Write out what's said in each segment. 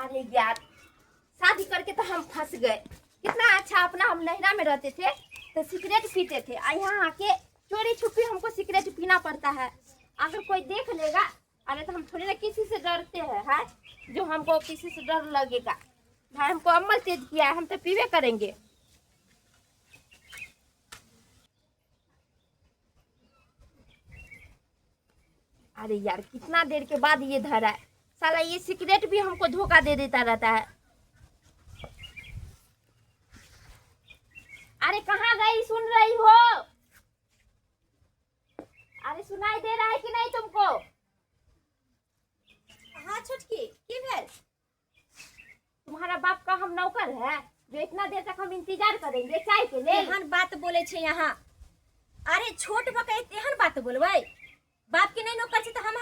अरे यार, शादी करके तो हम फंस गए। कितना अच्छा अपना हम नहरा में रहते थे तो सिगरेट पीते थे, और यहाँ आके चोरी छुपी हमको सिगरेट पीना पड़ता है। अगर कोई देख लेगा, अरे तो हम थोड़ी ना किसी से डरते हैं, है जो हमको किसी से डर लगेगा। भाई हमको अम्मल तेज किया है, हम तो पीवे करेंगे। अरे यार, कितना देर के बाद ये धरा है साला, ये सिगरेट भी हमको धोखा दे देता रहता है। अरे कहाँ गई, सुन रही हो? अरे सुनाई दे रहा है कि नहीं तुमको? हाँ छोटकी, की भेल? तुम्हारा बाप का हम नौकर है जो इतना देर तक हम इंतजार करेंगे चाय के लिए? एहन बात बोले छे यहाँ। अरे छोट भऽ के एहन बात बोलबै? बाप के नहीं नौकर छै तऽ हम,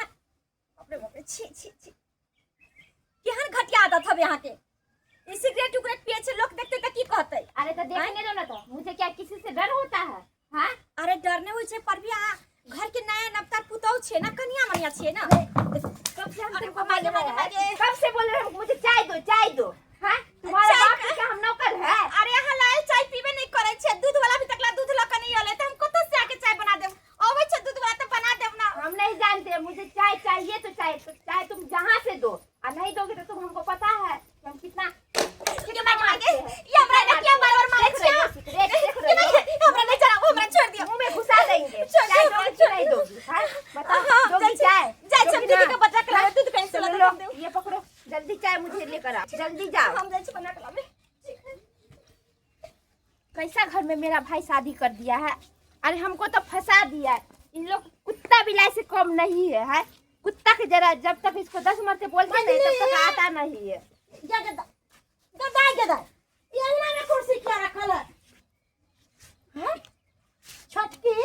बाप रे बाप रे, छी छी छी, केहन घटिया आदत हवे यहाँ के। ई सिगरेट उगरेट पिए छे, लोग देखते तऽ की कहतै? अरे तो देखने दो ना, तो मुझे क्या किसी से डर होता है? हाँ? अरे डर नहीं होइ छै, पर भी अहाँ घर के नया नवतार पुतहु छियै ना, कनिया मनिया छियै ना। कब से हम अरे तुमको मागे, बोल रहे मागे, हैं? मागे। कब से बोल रहे हैं मुझे चाय दो, चाय दो। हाँ? तुम्हारा चाय बाप के क्या हम नौकर है? अरे अहाँ लाल चाय पीबे नहीं करै छियै, दूध वाला भी तकला दूध लऽ कऽ नहीं अलै तऽ हम कतऽ से आके चाय बना देब? अबै छै दूध वाला तऽ बना देब ना। हम नहीं जानते, मुझे चाय चाहिए तो चाय, तो चाय तुम जहाँ से दो, और नहीं दोगे तो तुम हमको पता है कि हम कितना ये मागे, मागे, ये हमरा ने किया बार बार मारे देख रही हो छियै? सिगरेट, देख ये रही हो? मागे, हमरा नहीं चलाओ, हमरा छोड़ दियो। मुंह में घुसा देंगे। छोड़ चाय दियो, दोगी कि छोड़ नहीं दियो। दोगी? हाँ? बताओ, हाँ, दोगी जाइ छी, चाय? जाइ छी, हम दोगी दीदी ना? के बचा के लाबै, दूध कहीं से चलो लऽ लो, के देब। ये पकड़ो, जल्दी चाय मुझे लेकर आओ, जल्दी जाओ। हम जाइ छी बना के लाबै। कैसा घर में मेरा भाई शादी कर दिया है, अरे हमको तो फंसा दिया है। इन लोग कुत्ता बिलाई से कम नहीं है, है कुत्ता के जरा जब तक इसको 10 मरते बोलते नहीं तब तक आता नहीं है। जा गदा गदा गदा, ई अंगना में कुर्सी किया रखल है? हैं? छोटकी,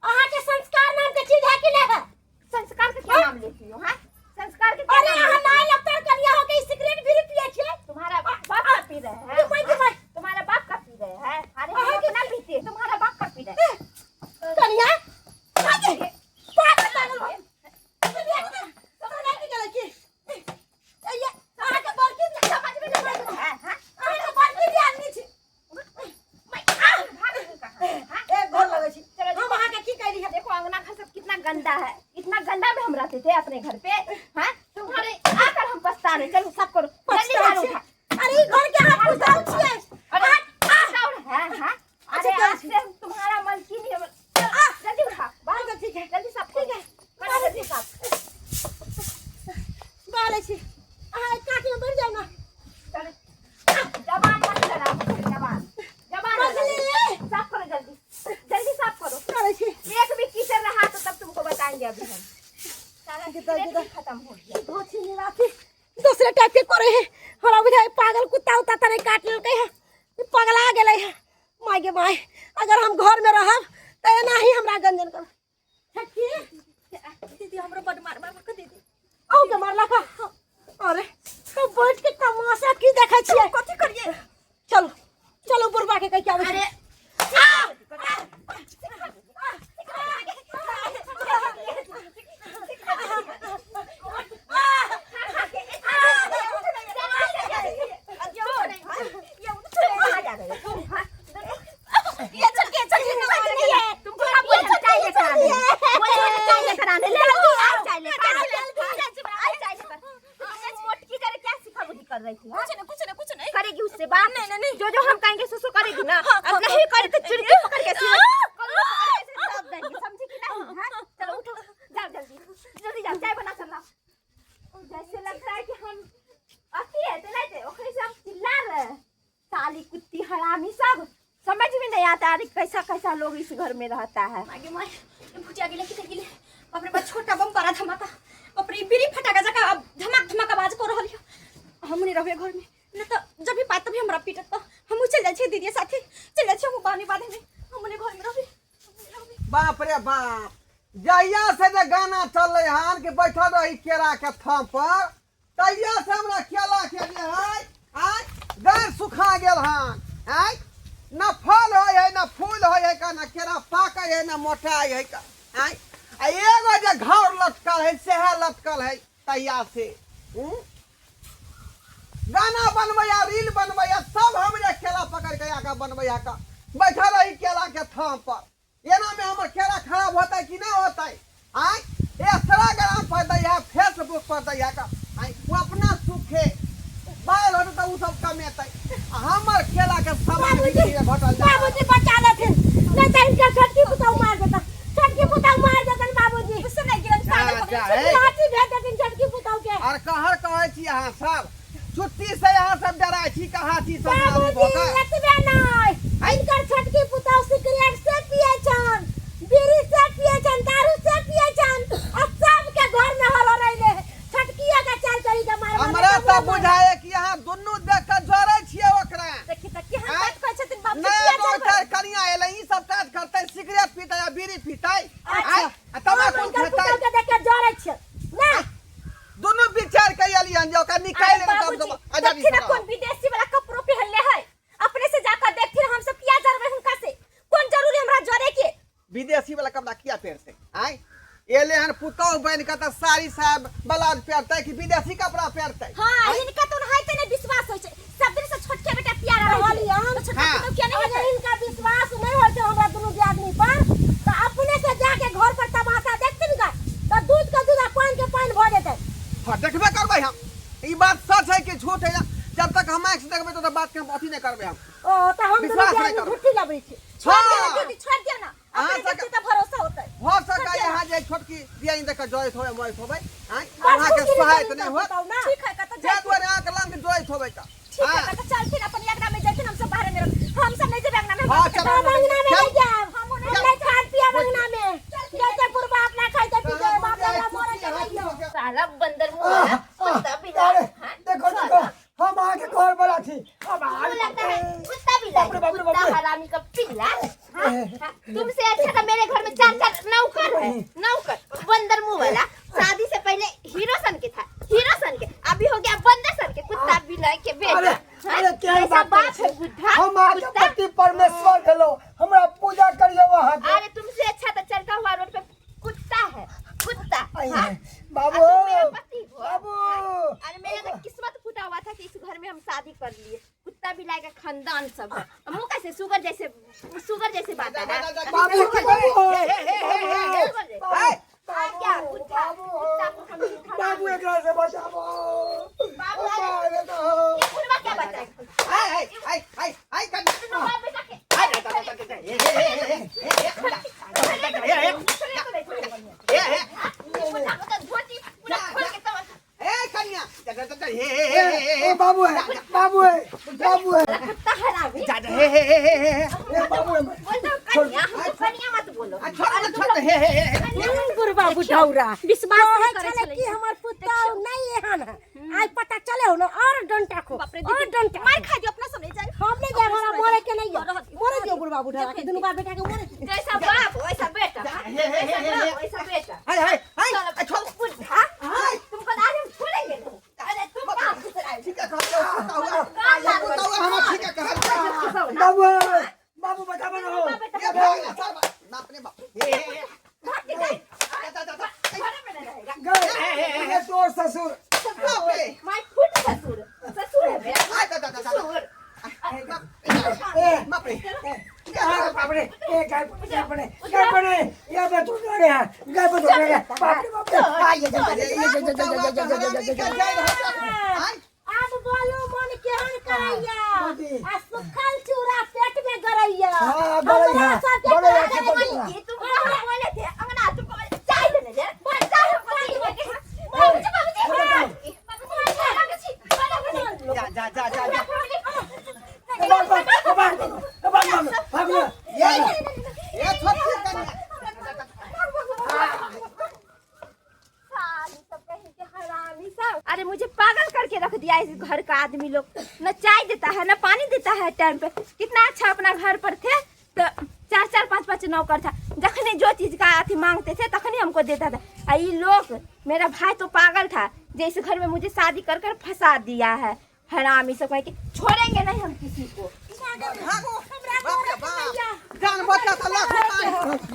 अहाँ के संस्कार नाम के चीज है कि नहीं है? संस्कार के क्या नाम लेती हो? हाँ, संस्कार के क्या अरे नाम अहाँ लेती हो? नाय लगतर कनिया हो के ई सिगरेट भी पिए छियै? तुम्हारा बाप का पी रहे हैं? की माय, की माय? तुम्हारा बाप का पी रहे हैं? अरे हम अहाँ के अपना पीते हैं, तुम्हारा बाप का पी रहे हैं। कनिया, आगे, पागल पागल हो। समझ में नहीं गेलै की? ए, ये, अहाँ के बड़की समझ में नहीं गेलै। हाँ, हाँ। अहाँ के बड़की दियादनी छी। भाग रही कहाँ? हाँ? एक घर लगै छी। चलो, हम अहाँ के की कहली है? देखो अंगना घर सब कितना गंदा है, इतना गंदा में हम रहते थे अपने घर पे। हाँ, तुम्हारे आकर हम पछता रहे। चलो साफ करो, जल्दी पछताए झाड़ू छी। उठा। अरे ई घर के अहाँ पुताउ छियै। अरे आ, है, हाँ? अच्छा, अरे चल आज छी। से हम तुम्हारा मालकिन ही हम। चलो, जल्दी उठा, बाहर। अच्छा, ठीक है। जल्दी साफ ठीक है। करो, जल्दी साफ। बाहर छी। अहाँ एक काठी में बैठ जाउ ना। चलो, जबान मत लड़ाओ, जबान जबान लड़ाओ। बजली। साफ करो जल्दी, जल्दी साफ करो। करै छी। एक भी कीचड़ रहा तो तब तुमको बताएंगे। अभी हम सारा गिदा, सिगरेट गिदा। भी खत्म हो गया। धोती निराती दूसरे टाइप के करे है, हमरा बुझाय पागल कुत्ता उत्ता तने काट लेलकै है, ई पगला गेलै है। My गे my, अगर हम घर में रहब त एना ही हमरा गंजन कर। छटकी दीदी हमरो बड मार मार के दीदी अहूँ के मारलक है? अरे तो बैठ के तमाशा की देखै छियै? कथी करियै? चलो चलो, बुढ़बा के कह के आबै छी। अरे तुमको कब बोले हम चाय लेकर आने? बोले हम चाय लेकर आने, ले लो, आओ चाय लेकर आओ, आओ चाय लेकर। तुम मोटकी जरा क्या सिखा बुद्धि कर रही थी? हाँ? करेगी उससे बात? नहीं नहीं नहीं, जो जो हम कहेंगे सो सो करेगी ना। अब नहीं करे तो चुटकी पकड़ के सीधे कल्लू पकड़ के सीधे दाब देंगे, समझी कि नहीं? हाँ? चलो उठो, जाओ जल्दी जल्दी जाओ, चाय बना कर लाओ। जैसे लगता है कि हम अथी है तो नहीं थे, ओकरे से हम चिल्ला रहे हैं। साली कुत्ती हरामी सब समझ में नहीं आता। अरे कैसा कैसा लोग इस घर में रहता है। आगे माय, भुजिया गेले कि गेले? बाप रे बाप, छोटा बम बड़ा धमाका। बाप रे, बीड़ी फटाका जका अब धमाक धमाक आवाज कर रहल है। हम नहीं रहबे घर में न त जब भी पाए तभी हमरा पीटत, त हम चल जाइ छी दीदी साथे चल जाइ छी। हम बानी बाधे में हम नहीं घर में रहबे। बाप रे बाप, जहिया से जे गाना चललै हन कि बैठल रही केरा के थम पर, तहिया से हमरा केला के जे है आय गाड़ सुखा गेल हन। आय न फल होइ है न फूल होइ है का, न केरा पाकै है न मोटाइ है का। आय आ एगो जे घाव लटकल है सेहे लटकल है तहिया से। हूँ? गाना बनबैया रील बनबैया सब हमरे केला पकड़ के आके बनबैया का बैठल रही केला के थाम पर एना में हमर केला खराब होतै कि नहि होतै आय इंस्टाग्राम पर दैया फेसबुक पर दैया का आय वो अपना सुखे बाहर होतै तऽ ओ सब कमेतै आ हमर केला के सामान बाबूजी धीरे धीरे घटल जा बाबूजी बचा लेथिन नहीं तो इनका छोटकी पुतहु मार देता छोटकी पुतहु मार देतन बाबूजी गुस्सा नहीं गिरन पागल हो जा, गई हे। लाठी भेज देथिन छोटकी पुतहु के आर कहर कहै छी अहाँ सब छुट्टी से अहाँ सब डराइ छी कहाँ छी सब आदमी बाबूजी भऽ कऽ एतबे नहीं इनकर छोटकी पुतहु सिगरेट से पिए छन बीड़ी से पिए छन दारू से पिए छन आ सबके घर में हलो रहिले छोटकिया के चाल चली के मार हमरा तऽ बुझाए कि अहाँ दुनू देख कऽ जरै छियै ओकरा देखी त केहन आँय? बात कहै छथिन बाबूजी नया किया नोचर जरबै कनिया एलै ई सब काज करतै सिगरेट पीतै आ बीड़ी पीतै अच्छा। आँय? आ तमाकू इनकर खेतै पुतहु के देख के जरै छियै ना दुनू विचार के एलियन जे ओकरा निकालि अरे लेबै तब बाबूजी सब आजादी देखथिन से ना कोन विदेशी वाला कपड़ो पहनले है अपने से जाकर देखथिन हम सब किया जरबै हुनका से कोन जरूरी हमरा जरे के विदेशी वाला कपड़ा किया पहिरतै आँय एले हन पुतोह बनि कऽ तऽ साड़ी साहब ब्लाउज पहिरतै कि विदेशी कपड़ा पहिरतै हां हिनका तो नहाइते नहीं विश्वास होइ छै सब दिन से छोटके बेटा प्यारा रहल कहलियन तो छोटका हाँ। पुतोह किया नहीं अगर हेतै इनका विश्वास नहीं होय छै हमरा दुनू आदमी पर तो अपने से जाके घर पर तमाशा देखथिन गा तो दूध के दूध आ पानि के पानि भऽ जेतै हाँ देखबे करबै हम ई बात सच है कि झूठ है जब तक हम आँखि से देखबै तो बात के हम अथी नहीं करबै हम ओ तऽ हम दुनू विश्वास नहीं आदमी करबै। झूठी लबै छी छोड़ दियो ना हाँ। दीदी छोड़ दियो ना अहाँ अपने सबके- देखते तो भरोसा होता है हो सकै यहाँ जे छोटकी दिया देख जोइत होबै मोइत होबै आँय बस अहाँके खुशी सहायत निकलि नहीं होत बताउ ना ठीक है कत जाय दुआरे अहाँके लंग जोइत होबै तऽ ठीक है हाँ। कत चलथिन अपन अंगना में जैथिन हम सब बाहर में रहब हम सब नहीं जेबै अंगना में हाँ, चल। हम अंगना में चल। नहीं जायब हम हम नहीं खान पियब अंगना में जैसे बुढ़बा अपना खाइते पीते बाप दादा मरे के नहीं हो। साला बंदर मुंह वाला कुत्ता बिलाय अरे हाँ? देखो देखो हम आके घर पर थी अब तुमको लगता है कुत्ता बिलाय बाप रे, बाप रे, कुत्ता बाप रे। हरामी का पिल्ला हाँ? हाँ? तुमसे अच्छा तो मेरे घर में चार चार नौकर है नौकर बंदर मुंह वाला शादी से पहले हीरो सन के था हीरो सन के अभी हो गया बंदर सन के कुत्ता बिलाय के बेटा अरे हाँ? अरे केहन ऐसा बात बाप करै है छी? बुढ़ा हम आके कुत्ता पति परमेश्वर भेलो हमरा पूजा करियो वहाँ के अरे तुमसे अच्छा तो चलता हुआ रोड पे कुत्ता है कुत्ता आई हाँ? है। बाबू अब तुम मेरा पति हो बाबू हाँ? अरे मेरा तो किस्मत फूटा हुआ था कि इस घर में हम शादी कर लिए कुत्ता बिलाई का खानदान सब है और मुंह कैसे सुगर जैसे सुगर जैसे बात है ना बाबू बाबू सुगर जैसे। बाबू आ क्या कुत्ता कुत्ता को हम बाबू एकरा से बचाबो बाबू, अरे तो ये बुढ़वा क्या बताए आय आय आय आय कन्या तुम बाप बेटा के हे हे बुढ़ा को तो धोती पूरा खोल के तब ए कन्या हे हे हे ए बाबू है बाबू है बाबू है कुत्ता हरामी जा हे हे हे हे हे ए बाबू है बोलता हूँ कन्या हमको कन्या मत बोलो आ छोड़ छोड़ हे हे हे बुढ़बा बुढ़ौरा विश्वास कहै नहीं करे छलै छलै कि हमर पुतहु नहीं एहन है आइ पता चले हो ना और डंटा खो बाप रे और दीदी डंटा मार खा दियो अपना सब नहीं जाए हम नहीं जाए हमरा मरे के नहीं है रह दियो, मरे दियो बुढ़बा बुढ़ौरा के दुनू बाप बेटा के मरे दियो जैसा बाप वैसा बेटा हाँ? हे, हे, हे, जैसा हे, बाप हे। वैसा बेटा हाय हाय हाय चलो छोड़ बुढ़ा हाय। तुमको आज हम छोड़ेंगे नहीं अरे तुम कहाँ घुस रहे हो? ठीक है कहते हो कुत्ता हुआ कुत्ता हुआ हम ठीक है कहते बाबू बाबू बचाबो ना हो ये भाग ना सर बाप रे बाप हे हे हे भाग के गए जा जा जा घर में नहीं रहेगा गए ये तोर ससुर बाप रे my foot ससुर ससुर है मेरा आ जा जा जा ससुर ए बाप रे अरे बाप रे ए गाय गाय पड़े गाय पड़े ये पे टूट रहे हैं गाय पे टूट रहे हैं बाप रे बाप रे आ ये जा जा जा जा जा जा जा जा जा जा आब बोलू मन केहन करैया बाबी। आ सुखल चूड़ा पेट में गरैया हाँ, गरैया, हमरा सबके गरैया कहै के छलै बदला। ये तुमको हम बोले थे अंगना तुमको बोले चाय देने दे चाय हमको चाहिए बाबूजी बाबूजी बाबूजी बाबूजी जा जा जा जा जा भाग भाग भाग भाग भाग भाग ये ये छोटी कन्या साली सब कहीं के हरामी सब। अरे मुझे पागल करके रख दिया इस घर का आदमी लोग न चाय देता है न पानी देता है टाइम पे कितना अच्छा अपना घर पर थे तो चार चार पाँच पाँच नौकर था जखने जो चीज का अथी मांगते थे तखने हमको देता था आ ये लोग मेरा भाई तो पागल था जो इस घर में मुझे शादी कर कर फंसा दिया है हरामी सब कह के छोड़ेंगे नहीं हम किसी को भागो बाप रे बाप जान बच्चा तो लाखों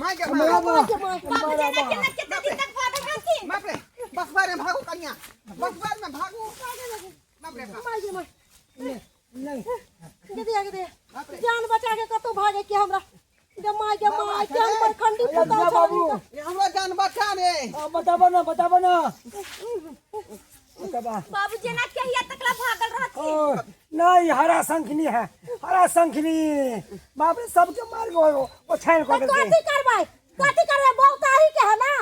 माय my के माय बाबूजी ने कितना कितना दिन तक वादा करती बाप रे बस बार में भागो कन्या बस बार में भागो बाप रे बाप माय गे माय नहीं गे दिया गे दिया जान बचा के कतौ भागे के हमरा गे माय गे माय केहन परखंडी अरे पुतौ बाबू छौ ये हमरो जान बचा रे आ, बताबो ना बताबो ना बताबा बाबू जेना कहिया तकला भागल रहत ओ, नहीं हरा शंखनी है हरा शंखनी बाप रे सबके मार के ओ छान कर कथी देलकै करबै कथी करबै बहुत आही के है ना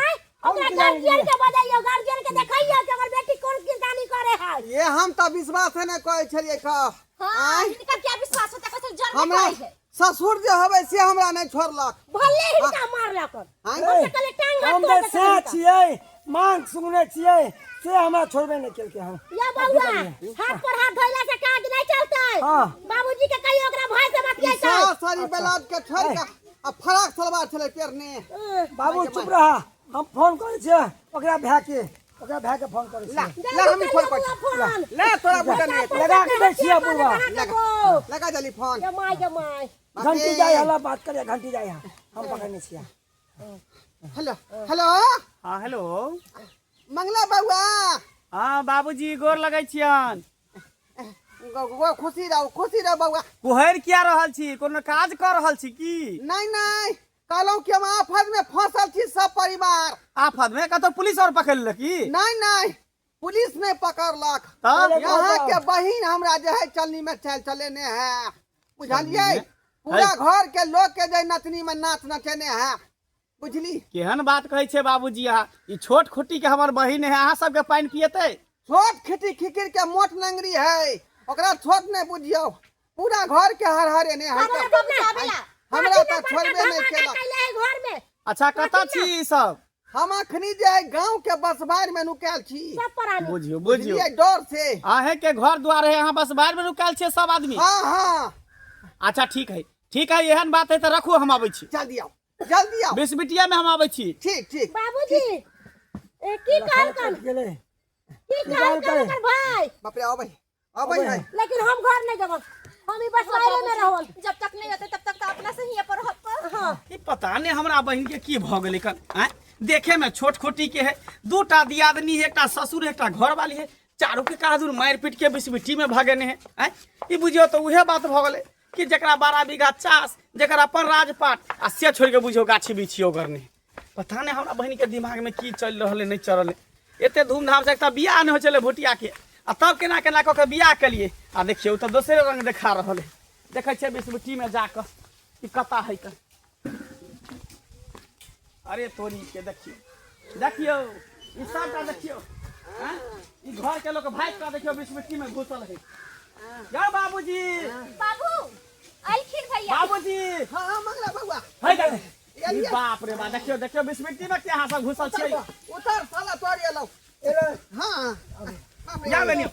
आय ओकरा हम गार्जियन के बजाइयो गार्जियन के देखैयो कि हमर बेटी कोन किरदानी करे है ये हम तऽ विश्वास नहि करै छलियै कह हां आँय हिनका क्या विश्वास होता कैसे जन्म हमरा करे है ससुर जे हवे से हमरा नहि छोड़लक भले हिनका मारलक आँय हम तऽ कहलियै टांग हाथ हम तोड़ तऽ देतै से हिनका। छियै मांग सुनने छियै से हमरा छोड़बे नहि केलकै हन या बउआ हाथ पर हाथ धइला से काज नहीं चलतै हाँ। बाबूजी के कहियो ओकरा भाई से बतियैतै सास सारी बेलाद के छोड़ के आ फराक सलवार छलै पेरने बाबू चुप रहा हम फोन करै छियै ओकरा भाय के ओकरा भाय के फोन करै ला छियै ला हम फोन कर फोन ले तोरा बुझल नहीं हेतै। लगा के दै छियै बुढ़वा लगा लगा जल्दी फोन गे माय गे माय घंटी जाइ हला बात करिए घंटी जाइ हा हम पकड़ने छियै हेलो हेलो हाँ हेलो मंगला बउआ हाँ बाबूजी गोर लगै छियन गो खुशी रहो खुशी रहो बउआ कुहरि किया रहल छी कोनो काज कऽ रहल छी की नहीं नहीं कहलहुँ कि हम आफत में फंसल छी सब परिवार आफत में कतौ पुलिस और पकड़ लेलक की नहीं नहीं पुलिस नहीं पकड़लक तब यहाँ के बहिन हमरा जे है चलनी में चल चलेने है बुझलियै पूरा घर के लोग के जे नचनी में नाच नचेने है बुझली केहन बात कहै छै बाबूजी अहाँ ई छोट खुट्टी के हमर बहिन है अहाँ सबके पानि पियेतै छोट खिटी खिकिर के मोट नंगरी है ओकरा छोट नहीं बुझियौ पूरा घर के हर हरे ने है हमरा तऽ। आबेला हमरा तऽ छोड़बे नहीं केलक कैले है घर में अच्छा कतऽ छी ई सब हम अखनी जे है गांव के बसबार में नुकायल छी सब परानी बुझियौ बुझियौ बुझलियै डर से अहें के घर द्वार है अहाँ बस बाहर में रुकल छियै सब आदमी हाँ हाँ अच्छा ठीक है ठीक है एहन बात है तऽ रखू हम आबै छी जल्दी आओ जल्दी आओ बिसबिटिया में हम आबै छी ठीक ठीक बाबूजी ए की कहलकन गेलै की कहलकन ओकर भाई बाप रे अबै अबै है लेकिन हम घर नहीं जब हम ई बस बाहरे में रहल जब तक नहीं होते तब तक तो अपना से ही पर रहत हाँ ई पता नहीं हमरा बहिन के की भऽ गेलै कन आँय देखे में छोट खोटी के है दूटा दियादनी है एकटा ससुर है एकटा घरवाली है चारू के कहा मारि पीट के बिसबिट्टी में भगेने है आँय ई बुझियौ तऽ उहे बात भऽ गेलै कि जकरा 12 बीघा चास जकर अपन राजपाट आ से छोड़ि के बुझियौ गाछी बिछी ओगरने पता नहीं हमरा बहिन के दिमाग में की चल रहल है नहीं चल रहल है एते धूमधाम से एकटा बियाह नहीं होइ छलै भुटिया के आ तब केना केना कऽ के बियाह केलिए आ देखियौ तऽ दोसरे रंग देखा रहल है देखै छियै बिसबिट्टी में जाकऽ कि कता है कऽ अरे तोरी के देखियौ देखियौ ई सबटा देखियौ आँय? ई घर के लोग भागि कऽ देखियौ बिसबिट्टी में घुसल है यौ बाबूजी बाबू अलखिन भैया बाबूजी हाँ हाँ मंगला बउआ है जा ई बाप रे बा देखियौ देखियौ बिसबिट्टी में के अहाँ सब घुसल छियै उतर साला तोर एलौ हाँ बाप रे जाओ एनियो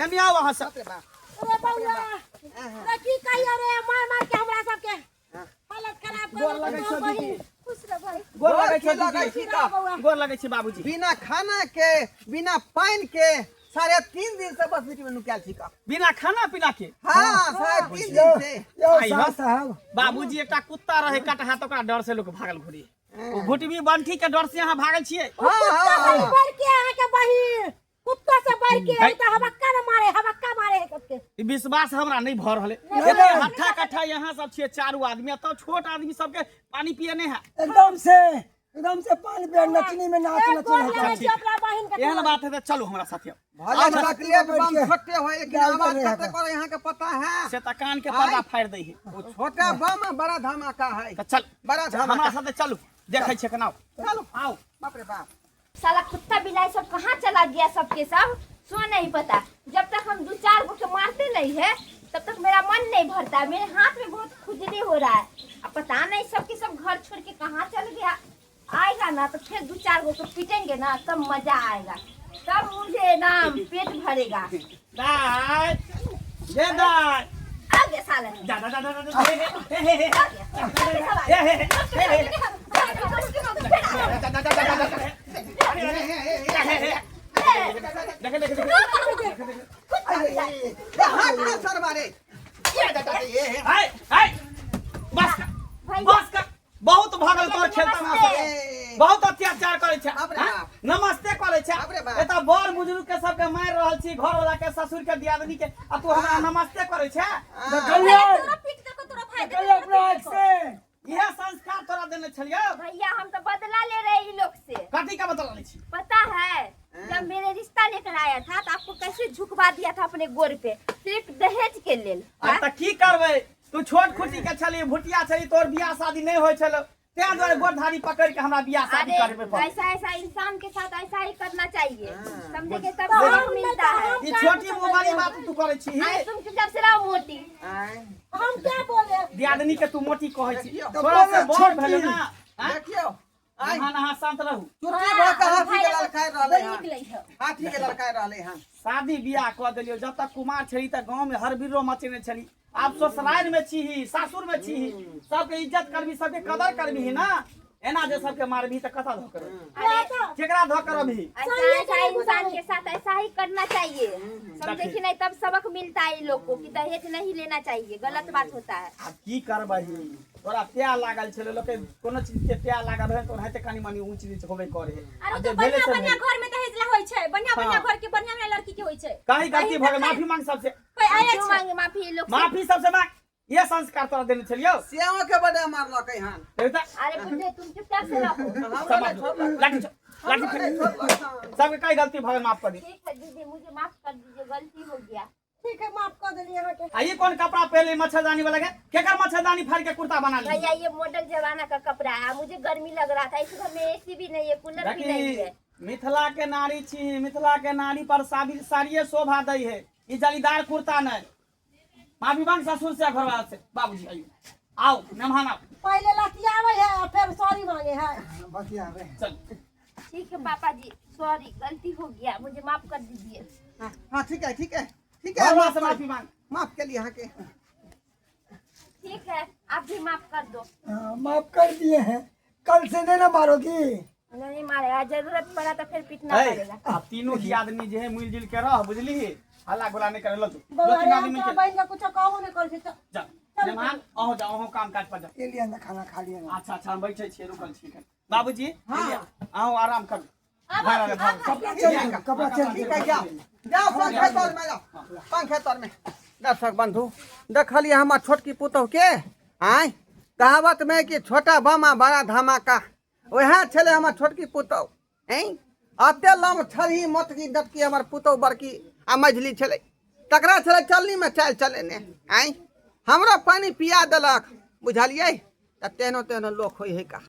एनियो आउ अहाँ सब बाप रे बाप अरे बउआ अरे की कहियो रे मार मार के हमरा सबके हालत खराब कर गोर लगै छौ दीदी खुश रह भाई गोर लगै छौ गोर लगै दीदी छी तऽ। गोर लगै छी बाबूजी बिना खाना के बिना पानि के 3.5 दिन से बस बीच में नुकायल छी का बिना खाना पीना के हाँ 3.5 दिन से यौ आई साहब हस। साहब बाबूजी एकटा कुत्ता रहे कटहा तऽ ओकरा डर से लोक भागल घुरी ओ घुटबी बंठी के डर से अहाँ भागल छियै हाँ कुत्ता से हाँ बढ़ के अहाँ के बहिन कुत्ता से बढ़ के है। तो हबक्का न मारे हबक्का मारे है सबके ई विश्वास हमरा नहीं भऽ रहल है एते हट्ठा कट्ठा यहाँ सब छियै चारू आदमी आ तब छोट आदमी सबके पानी पिए नहीं है एकदम से पानी पे नचनी में नाच ए, नचनी गोर है लगै छी अपना बहिन के एहन बात है तऽ चलू हमरा साथे भले चॉकलेट बम छोटे होय लेकिन डाल आवाज कर रहे कते करे यहाँ के पता है से तऽ कान के पर्दा फाड़ि दै है वो छोटा बम है, बड़ा धमाका है तऽ चल बड़ा हमरा धमाका साथे चलू देखै छियै केना चलू आउ बाप रे बाप साला कुत्ता बिलाई सब कहाँ चला गया सबके सब सो नहीं पता जब तक हम दो चार गो के मारते नहीं है तब तक मेरा मन नहीं भरता है। मेरे हाथ में बहुत खुजली हो रहा है अब पता नहीं सबके सब घर छोड़ के कहाँ चल गया आएगा ना तो फिर दो चार गो को पीटेंगे ना तब मजा आएगा तब मुझे ना पेट भरेगा दाय ये दाय आ गया साला जा जा जा जा जा हे हे हे हे आ गया सबके सब आ हे गया। हे सबके हे सब आ जा जा जा जा जा देख देख देख ए, हाथ में सर मारे हाय हाय बस कर भैया बस कर बहुत भगल तोर खेलता नमस्ते। ए, बहुत अत्याचार करै छै। बाप रे हाँ? बाप। नमस्ते करै छै। बाप रे बाप। एतऽ बड़ बुजुर्ग के सबके मारि रहल छी, घर वाला के, ससुर के, दियादनी के, आ तू हमरा नमस्ते करै छै? देखलियै? तोरा पीट देको तोरा भाई। देखलियै अपना आँखि से? इहे संस्कार तोरा देने छलियौ? भैया, हम तो बदला ले रहे ई लोग से। कथी के बदला लै छी? पता है, जब मेरे रिश्ता लेकर आया था तो आपको कैसे झुकवा दिया था अपने गोर पे, सिर्फ दहेज के लेल। आ तऽ की करबै, तू छोट खुटी के छली, भुटिया छली, तोर बियाह शादी नहि होइ छलो, तें दुआरे गोरधारी पकड़ के हमरा बियाह शादी अरे करबे पड़ल। ऐसा ऐसा इंसान के साथ ऐसा ही करना चाहिए, समझे के तब तो सबक हम मिलता नहीं है। तो ई छोटी मुंह वाली बात तू करै छी। अरे तुम चुपचाप से रहो मोटी। आँय, हम क्या बोले? दियादनी के तू मोटी कहै छी? देखियौ। थोड़ा से बड़ छोटी। भेल ना, आँय? देखियौ आँय, अहाँ अहाँ शांत रहू। चुटकी भऽ कऽ हाथी के ललकारि रहलै बड़ी हन। निकलै है। हाथी के ललकारि रहलै हन। शादी बियाह कऽ देलियौ, जब तक कुमार छली तऽ गाँव में हर बिरो मचेने छली। आब ससुराल में छीही, सासुर में छीही, सबके इज्जत करबी, सबके कदर करबी ना। एना जे सबके मारबी तऽ कतऽ धऽ करबी? अरे केकरा धऽ करबी? ऐसा ऐसा इंसान के साथ ऐसा ही करना चाहिए, समझे कि नहीं? तब सबक मिलता है इन लोग को कि दहेज नहीं लेना चाहिए, गलत बात होता है। आब की करबही, तोरा प्यार लागल छलै। लोकके कोनो चीज के प्यार लागल रहै तऽ ओनाहिते कनि मनि ऊँच नीच होबे करे है। अरे आब तो जे भेलै बढ़िया से बढ़िया भेलै। घर में दहेज ला होई छै, बढ़िया बढ़िया हाँ। घर के बढ़िया बढ़िया लड़की के होई छै। कहीं गलती भऽ गेल, माफी मांग सबसे। कोई आया क्यों छै? मांगे माफी ये लोग से? माफी सबसे मांग। ये संस्कार तोरा देने छलियौ? श्यामो के बड़े मारलकै हन। देखी तऽ। अरे बुझे, तुम चुपचाप से रहो। हमरा नहि छोड़लक। लाठी छोड़, लाठी हमरा नहि फेंक। छोड़लक हन। सबके कई गलती भऽ गेल, माफ कर दी। ठीक है दीदी, मुझे माफ कर दीजिए, गलती हो गया। ठीक है, माफ कर देलिए अहाँके। आ ई कोन कपड़ा पहले मच्छरदानी वाला के? केकर मच्छरदानी फाड़ के कुर्ता बना ली? भैया, ये मॉडल जमाना का कपड़ा है, मुझे गर्मी लग रहा था। इस घर में एसी भी नहीं है, कूलर भी नहीं है। देखी, मिथिला के नारी छी, मिथिला के नारी पर साड़ी साड़िए शोभा दै है, ई जालीदार कुर्ता नहीं। माफी मांग ससुर से, घरवाला से। बाबूजी आइयो, आओ मेहमान आओ। पहले लतियावे है और फिर सॉरी मांगे है। बतियाबे। चल। ठीक है पापा जी, सॉरी, गलती हो गया, मुझे माफ कर दीजिए। हाँ हाँ, ठीक है, ठीक है, ठीक है। घरवाला माफ से कर- माफी मांग। माफ के लिए अहाँके। ठीक है, आप भी माफ कर दो। हाँ, माफ कर दिए हैं, कल से नहीं ना मारोगी? नहीं मारेगा, जरूरत पड़ा तो फिर पीटना ए, पड़ेगा। आ तीनों ही आदमी जे है मिल जुल के रह, बुझली? हल्ला गुला नहीं करे। लो तू बौआ दो तीन रे, आदमी हम मिल तोरा के बहिन के कुछो कहबो नहि करै छै। जा मेहमान, अहो जाओ, अहो काम काज पर जाओ। ये लिया ना, खाना खा लिया ना। अच्छा अच्छा, हम बैठे छियै, रुकल छियै। बाबूजी। हाँ। अहो आराम करू। भाग, भाग, भाग। कपड़ा चेंज करो, कपड़ा चेंज। ठीक है, जाओ जाओ, पंखे तर में जाओ, पंखे तर में। दर्शक बंधु, देखलिए हमर छोटकी पुतोह के। आय, कहावत में कि छोटा बम आ बड़ा धमाका, वएह छलै हमर छोटकी पुतोह। ऐं अते लम छलही मोटकी डटकी हमर पुतोह, बड़की आ मझली छलै, तकरा छलै चलनीमे चालि चलेने। आँय, हमरो पानि पिया देलक, बुझलियै? तऽ तेहनो तेहनो लोक होइ है का।